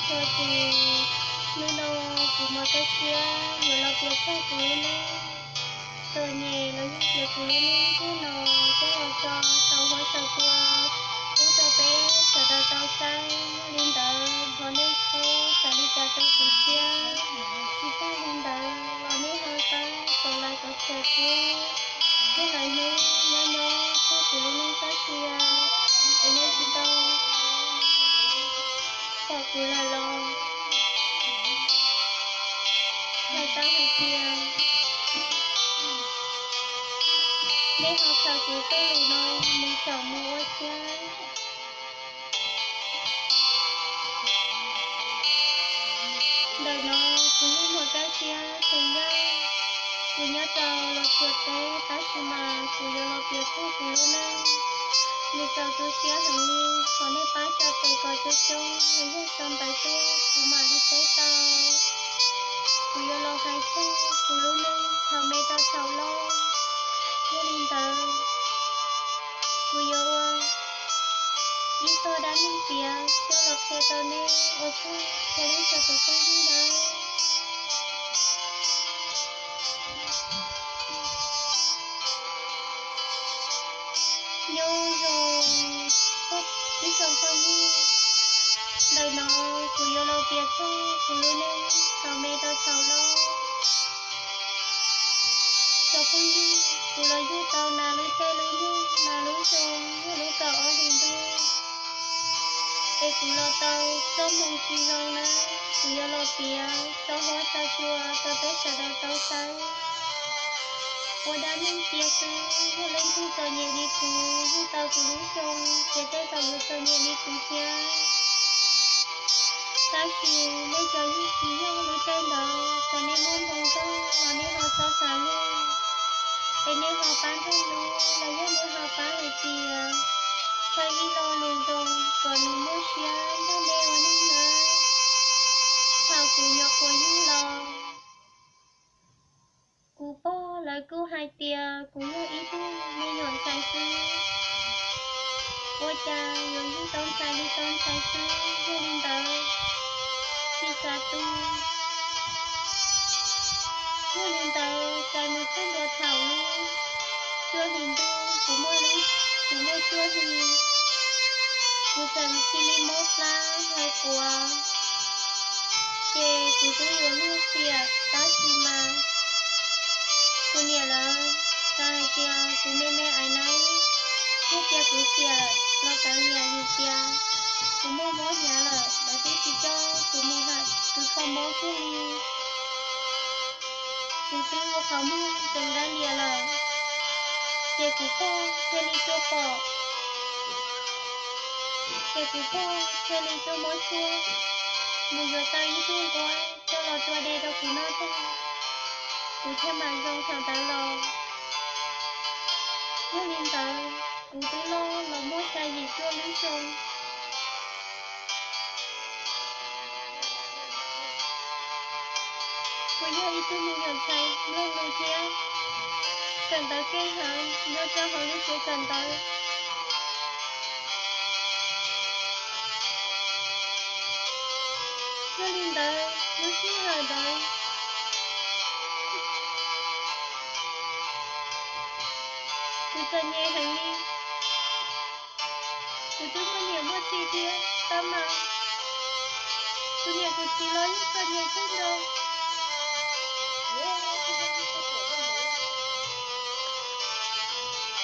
Txhua tus, hnub no kuv Mos Kaj Siab yuav los piav txog kuv lub neej txom nyem los yog tias kuv lub neej txog no coj los tso saum huab saum cua pub rau peb sawv daws tau saib. Yog li ntawd thov nej txhob xav li cas rau kuv thiab. Tsis tag li ntawd los nej ho tau kov like kov share pub. Thiab lawv hnub nyob nyob txog kuv lub neej txoj sia, es nej tsis tau pom kuv lawm los hais tau hais tias nej ho khaws kuv txoj lus no mus xyaum mus ua thiab. Ntawm no kuv yog Mos Kaj Siab Xeem Yaj, kuv nyob rau Los Tsuas teb, tab sis mas kuv yuav los piav txog kuv lub neej. Nws txaus tu siab heev li, thov nej pab tsa tes kom coob coob los yog sau ntawv tuaj kuv mam li teb tau. Kuv yuav los hais txog kuv lub neej thaum me rau thaum laus. Yog li ntawd, kuv yuav ua ib txoj dab neeg piav coj los qhia rau nej. Ua tsaug rau nej txhua tus phooj ywg nawb. Nyob zoo ib tsoom phooj ywg, ntawm no kuv yuav los piav txog kuv lub neej thaum me rau thaum laus. Tsoom phooj ywg, kuv los yug tau nas lub caij lub nyoog, nas lub xyoo yog lub kaum ob hlis ntuj, es kuv los tau txoj hmoo tsis zoo na. Kuv yuav los piav tso huab tso cua rau peb sawv daws tau saib. Ua dab neeg cia xwb, yog leej twg txom nyem li kuv, yug tau kuv lub xyoo ces tej zaum yuav txom nyem li kuv thiab. Tab sis nej cov yug tsis yog lub caij ntawd, txawm nej muaj hmoo nkauj los nej ho txhob xav luag, es nej ho pab nrog hlub los yog nej ho pab hais tias txhawb ib lo lus zoo kom nws muaj siab nrog nej ua neej nawb. Thaum kuv nyuam qhuav yug los, kuv pog lawv kuj hais tias kuv yog ib tug me nyuam ntxhais xwb, ua cas yuav yug tau ntxhais li tau ntxhais xwb. Yog li ntawd, tsis xav tu. Yog li ntawd, cas mus txog ntua thaum lub cuaj hlis ntuj, kuv muaj, kuv muaj cuaj hli, kuv txawm cia li mob plab hauv quav, ces kuv twb yuav luag xiam, tab sis mas kuv niam lawv xav hais tias kuv me me aiv nawb, thiaj cia kuv xiam los kav liam vim tias kuv muaj mob hnyav lawm, lawv twb tsis coj kuv mus ham kws kho mob kiag li. Kuv twb ua qhov muag tseem dab liam lawm, ces kuv pog thiaj li tuaj pom, ces kuv pog thiaj li tuaj muab tshuaj mus yuav tau ib tug nquab coj los tua de rau kuv noj tag, kuv thiaj mam zoo thaum ntawd los. Yog li ntawd, kuv twb loj los muaj xya yim cuaj lub xyoo. Kuv yog ib tug me nyuam ntxhais mloog lus thiab kawm ntawv keej heev nyob rau hauv lub tsev kawm ntawv. Yog li ntawd, lub sij hawm ntawd kuv txom nyem heev li. Kuv twb muaj niam muaj txiv thiab tab mas kuv niam kuv txiv los yeej txom nyem kawg nkaus.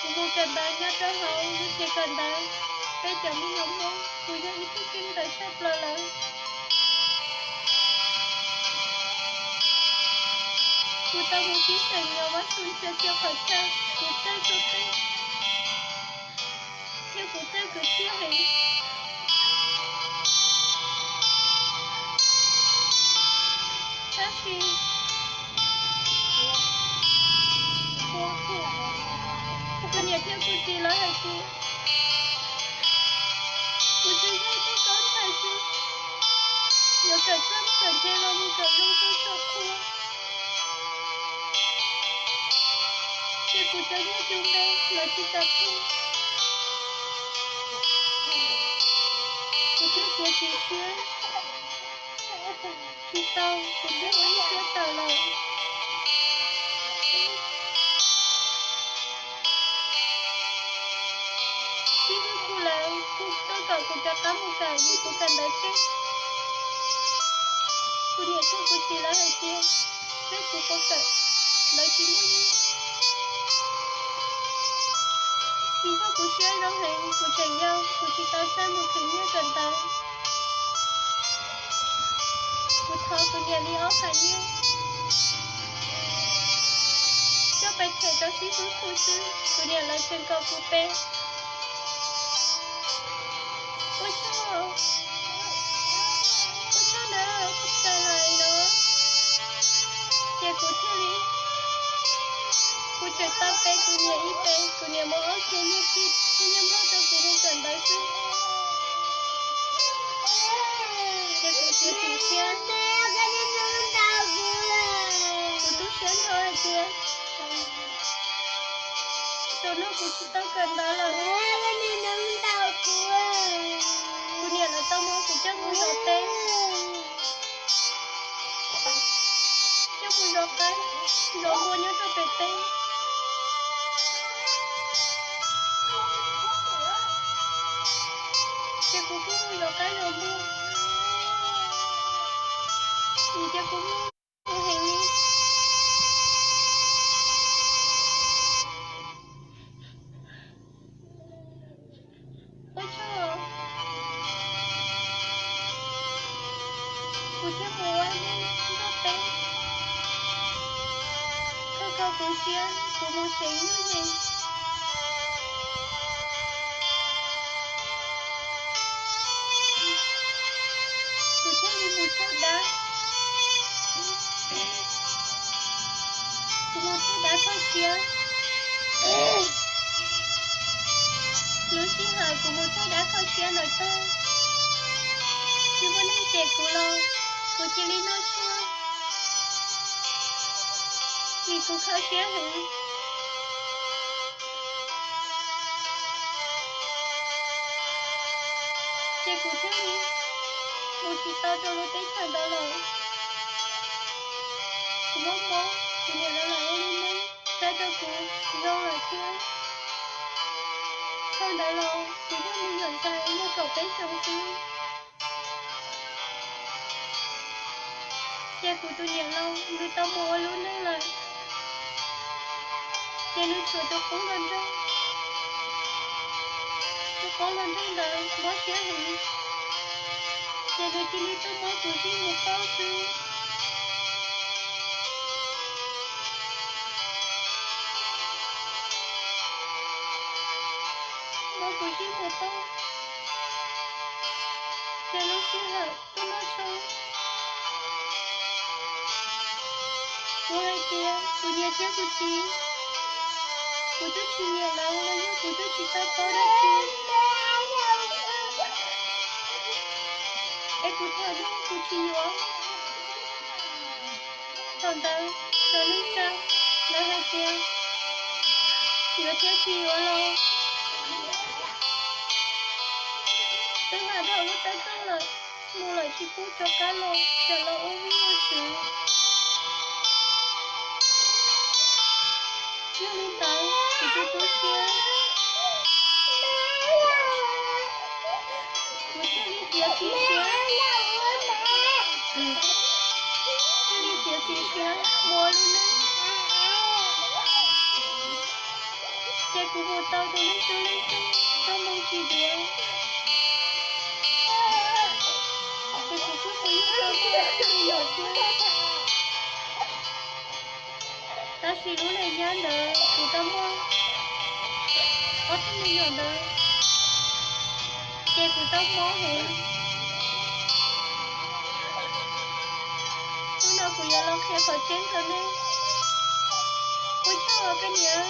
Kuv mus kawm ntawv nyob rau hauv lub tsev kawm ntawv peb cov me nyuam Hmoob, kuv yog ib tug keej ntawd tshaj plaws lawm. Kuv tau mus tib xeem nyuam Vaj Xu Ntxhias Xiav qhov chaw, kuv txawj txog teb thiab kuv txawj kwv txhiaj heev. Tab sis kuv niam thiab kuv txiv lawv hais tias kuv tsuas yog ib tug tub ntxhais xwb, yuav kawm txawj kawm ntse los mus kawm zoo txog thaum qhua, ces kuv cov nyiaj cov npe los tsis tau pub, kuv thiaj txiav txim siab. tsis tau, kuv thiaj ua ib siab tawm lawm. Xib hwb kuj lawv kuj tuaj kom kuv rov qab mus kawm vim kuv kawm ntawv tseg. Kuv niam thiab kuv txiv lawv hais tias seb kuv puas kawm ntawv tsis muaj nyiaj. Vim yog kuv siab zoo heev, kuv tseem yau, kuv tsis tau xav mus khwv nyiaj kawm ntawv. Kuv thov kuv niam li ob phav nyiaj coj pais them rau xib hwb khu xwb, kuv niam lawv tseem kom kuv pe. Ua tsaug, ua tsaug na, txais lawm no. Ces kuv thiaj li, kuv tseem tau pe kuv niam ib pe, kuv niam muab ob txhiab nyiaj txhij thiab nyiaj nplog rau kuv mus kawm ntawv xwb. Ces kuv txiav txim siab, kuv tu siab nrho hais tias tam sim no kuv tsis tau kawm ntawv lawm. Kuv niam lawv tau muab kuv coj mus zov teb, coj mus zov qaib, zov npua nyob rau pem teb. Ces kuv kuj mus zov qaib zov npua, vim tias kuv muaj heev li. Ua tsaug, kuv thiaj mus ua ib lub nroj teb, kho kho kuv siab, kuv mus seev nyuj yees. Kuv thiaj li mus thauj dab, kuv mus thauj dab kho siab. Lub sij hawm kuv mus thauj dab kho siab ntawd tag, tsis muaj neeg cem kuv los kuv cia li noj tshuaj, vim kuv kho siab heev. Ces kuv thiaj li mus tsis tau rau lub teb chaws ntawd lawm. Kuv mob mob, kuv niam lawv lam ua li neej saib rau kuv zoo lawm thiab. Thaum ntawd los kuv yog me nyuam ntxhais muaj kaum peb xyoos xwb. Ces kuv tus niam laus nws tau mus ua lub neej lawm, ces nws tshuav tus qub hluas nraug, tus qub hluas nraug ntawd mob siab heev, ces nws cia li tuaj muab kuv zij mus pauj xwb. Muab kuv zij mus pauj, ces lub sij hawm tuaj noj tshoob, kuv hais tias kuv niam thiab kuv txiv, kuv twb tsis nyiam lawv los yog kuv twb tsis tau paub dab tsi, es kuv tham nug kuv tsis yuav. Thaum ntawd cov neej tsa lawv hais tias yuav thiab tsis yuav los twb hla dhau lub taub hau lawm, mus lawm tsis pub rov qab los, tseem los ua vij ua tswv. Yog li ntawd kuv tu tu siab, kuv thiaj li txiav txim siab, thiaj li txiav txim siab mus ua lub neej. Ces kuv mus tau tus neeg tub leej twg txoj hmoo tsis duav, ces kuv kuj mus yug tau tus me nyuam thiab. Tab sis lub neej nyab ntawd kuv tau muaj ob tug me nyuam ntawd, ces kuv tau mob heev. Hnub no kuv yuav los qhia qhov tseeb rau nej. Ua tsaug os koj niam,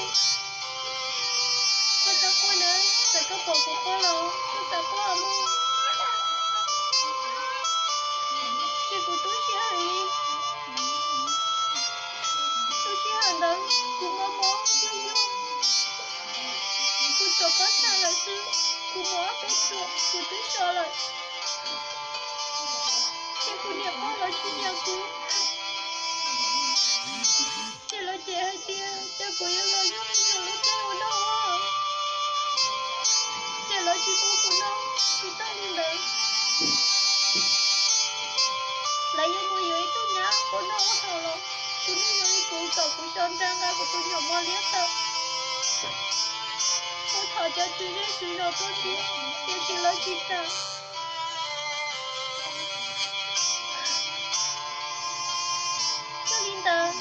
koj txhob quaj na, txawm koj pom kuv quaj los koj txhob quaj mog. Ces kuv tu siab heev li. Lub sij hawm ntawd kuv mob mob yug yug, kuv tsuas paub tshaj lawm xwb, kuv mus ob peb tuam kuv twb so lawm. Ces kuv niam pog Lawv tsis nyiam kuv, ces lawv cem hais tias cas kuv yuav los yug me nyuam lub teb ua noj ua haus, ces lawv tsis pub kuv noj. Tsis tas li ntawd, lawv yuav mus yuav ib tug nyab ua noj ua haus los kuv yeej yuav li kuv kom kuv so nra nqa kuv tus nyuam mos liab tawm. Kuv thov cov tswv zej tswv zos tuaj nrhiav, tiam sis lawv tsis kam. Yog li ntawd,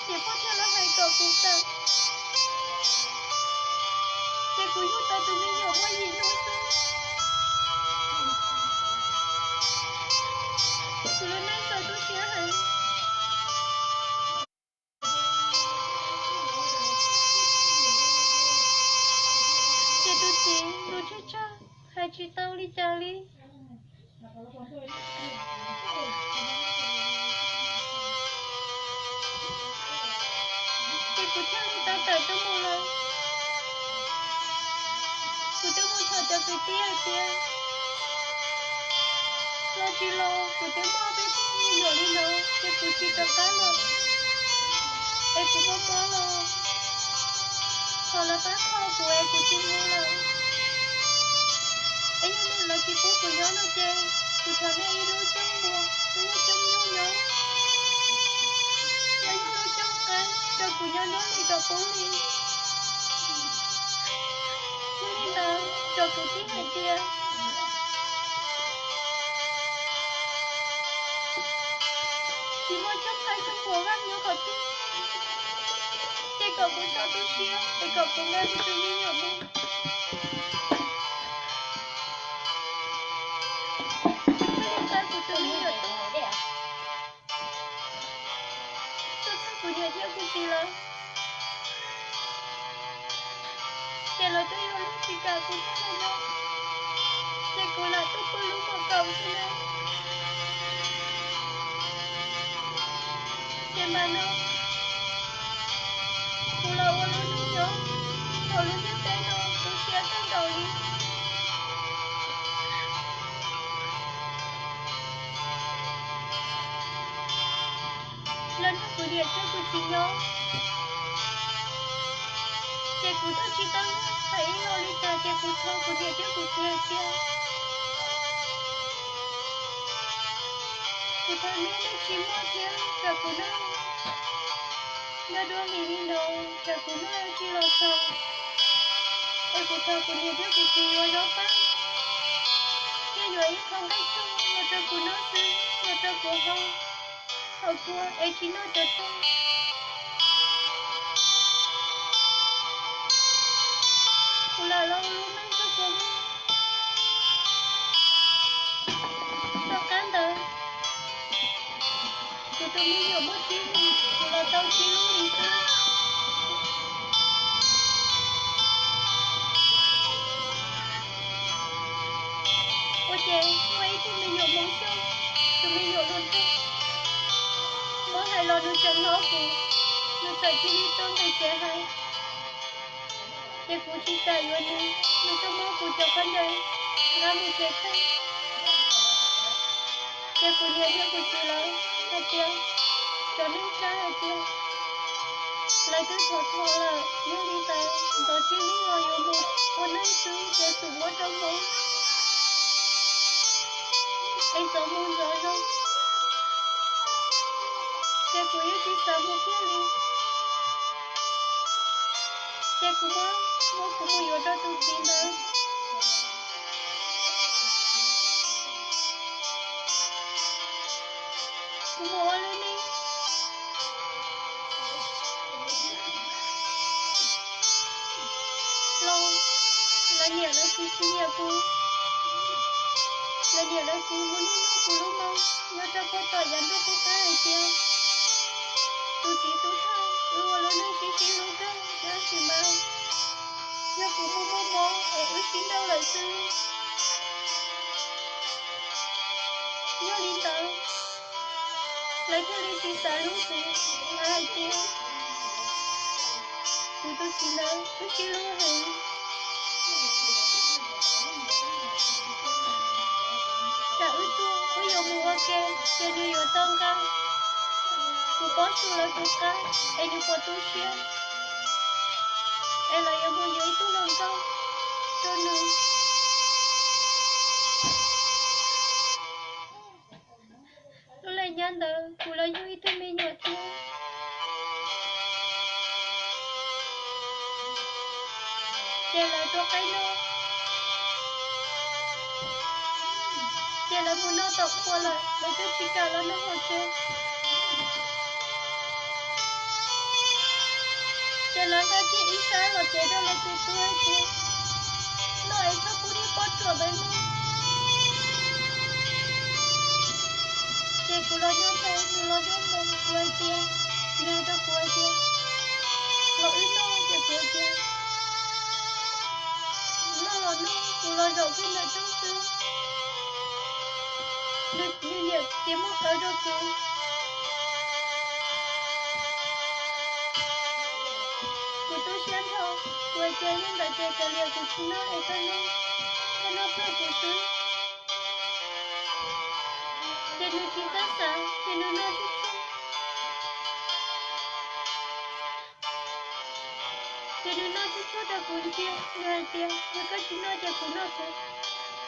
ces pog thiaj los hais kom kuv tawm, ces kuv yug tau tus me nyuam muaj yim hnub xwb, kuv lub neej txawm tu siab heev. Ces tus txiv nws tshaj tshaj hais tsis tau li cas li. Ces kuv thiaj li tau tawm tuaj mus lawm. Kuv twb mus thov cov kwv tij hais tias los tsis los kuv twb muaj peb tug me nyuam li no, ces kuv tsis rov qab lawm, es kuv mob mob los thov lawv pab kho kuv es kuv tsis mus lawm. Es yog nej lawv tsis pub kuv nyob no ces kuv thov nej ib lub coob muag, ib lub coob nyuj nyob, los yog lub coob qaib rau kuv nyob nruab hlis kom poob hli. Yog li ntawd, cov kwv tij hais tias tsis muaj coob qaib coob muag vaj nyob qhov twg, ces kom kuv tso tu siab es kom kuv nqa kuv tus me nyuam mus. Kuv thiaj li nqa kuv tus me nyuam tuaj, tuaj txog kuv niam thiab kuv txiv lawv, ces lawv twb yuav luag tsis kam kuv thiab lawm no, ces kuv lam tuaj pw lub mom kaum xwb na. Ces mas no kuv los ua lub neej nyob hauv lub ntiaj teb no tu siab kawg nkaus li. Lawv nrog kuv niam thiab kuv txiv nyob, ces kuv twb tsis tau hais ib lo li cas, ces kuv thov kuv niam thiab kuv txiv hais tias kuv thov nej, nej tsis muaj thiab kom kuv noj nyob dua hlis li no, kom kuv noj tsis los txog, es kuv thov kuv niam thiab kuv txiv yuav zaub paj thiab yuav ib qho nqaij tshoj los rau kuv noj xwb, los rau kuv haus, haus kua es tsis noj cov tshoj. Kuv lam los ua lub neej nrog kua muag. Tom qab ntawd, kuv tus me nyuam muaj tsib hlis, kuv los tau tsib lub hlis xwb. Ua ces muaj ib tug me nyuam Hmoob Xyooj, tus me nyuam hluas nraug, muab hais los nws tseem hnov kuv, nws txawm cia li tuaj nqis tsev hais. Ces kuv tsis kam yuav nws, nws tuaj muab kuv cov khaub ncaws nqa mus tsev theej. Ces kuv niam thiab kuv txiv lawv hais tias, cov neeg tsa hais tias lawv twb thov thov lawm, yog li ntawd ntxov tsis lig los yuav mus ua neej xwb ces xum muab rau Hmoob es ntxov mus ntxov los. Ces kuv yeej tsis xav mus kiag li. Ces kuv muab, muab kuv mus yuav rau tus txiv ntawd. Kuv mus ua lub neej los, lawv niam lawv txiv tsis nyiam kuv. Lawv niam lawv txiv mus nug nug kuv lub moo nyob rau pem tom yav ntuj qub qab hais tias, tus txiv xub thawj, wb ua lub neej sib sib hlub kawg, tab sis mas yog kuv muaj muaj mob es wb sib nrauj lawm xwb. Yog li ntawd, lawv thiaj li tsis xav hlub kuv, lawv hais tias kuv tus txiv ntawd wb sib hlub heev. Tsam wb tuag wb yuav mus ua Ces nws yuav tau nqa kuv pob su lawv tus qab es nws puas tu siab, es lawv yuav mus yuav ib tug hluas nkauj rau nws. Lub laj nyab ntawd kuv los yug ib tug me nyuam thiab. Ces lawv tua qaib noj, ces lawv mus noj tom qhua lawm, lawv twb tsis kam los noj hauv tsev. Ces lawv nqa kiag ib sab los cev rau lawv tus tub hais tias, noj es txhob pub niag pob tsuas ntawd noj. Ces kuv los nyob ntawd, nws los nyob ntawd, kuv hais tias, nws hais rau kuv hais tias, los wb noj, ces kuv hais tias, noj los noj, kuv los zaum kiag ntawm rooj xwb. Nws, nws niam txiav muag qawv rau kuv. Kuv tu siab nrho, kuv hais tias yog ntawd ces kav liam kuv tsis noj es koj noj, koj noj pliag kuv xwb. Ces nws tsis txawj xav, ces nws noj tib tug, ces nws noj tib tug rau kuv ntsia, nws hais tias yog koj tsis noj ces kuv noj kuv,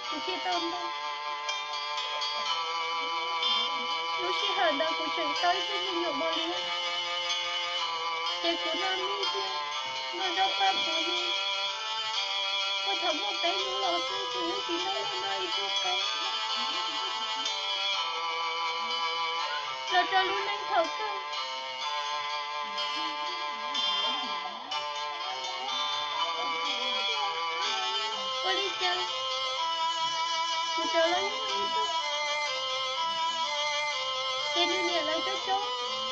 kuv thiaj tau npau. Lub sij hawm ntawd kuv tseem tau ib tug me nyuam mos liab, ces kuv noj mij thiab noj zaub paj kuv li. Ua thaum muaj peb hnub los xwb kuv yeej tsis noj, noj ib tug qab. Los rau lub neej thaum kawg, ua li cas kuv rov los yug ib tug, ces nws niam lawv coob coob,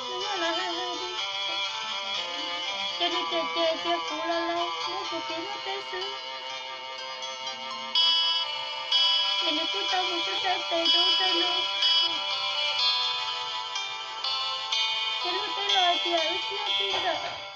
nws yog lawv hais hais li, ces nws cem cem tias kuv los laus muab kuv piv luag teb xwb. Ces nws kuj tau mus saib saib tes rau ub rau no, ces luag tej los hais tias wb tsis yog txij nkawm.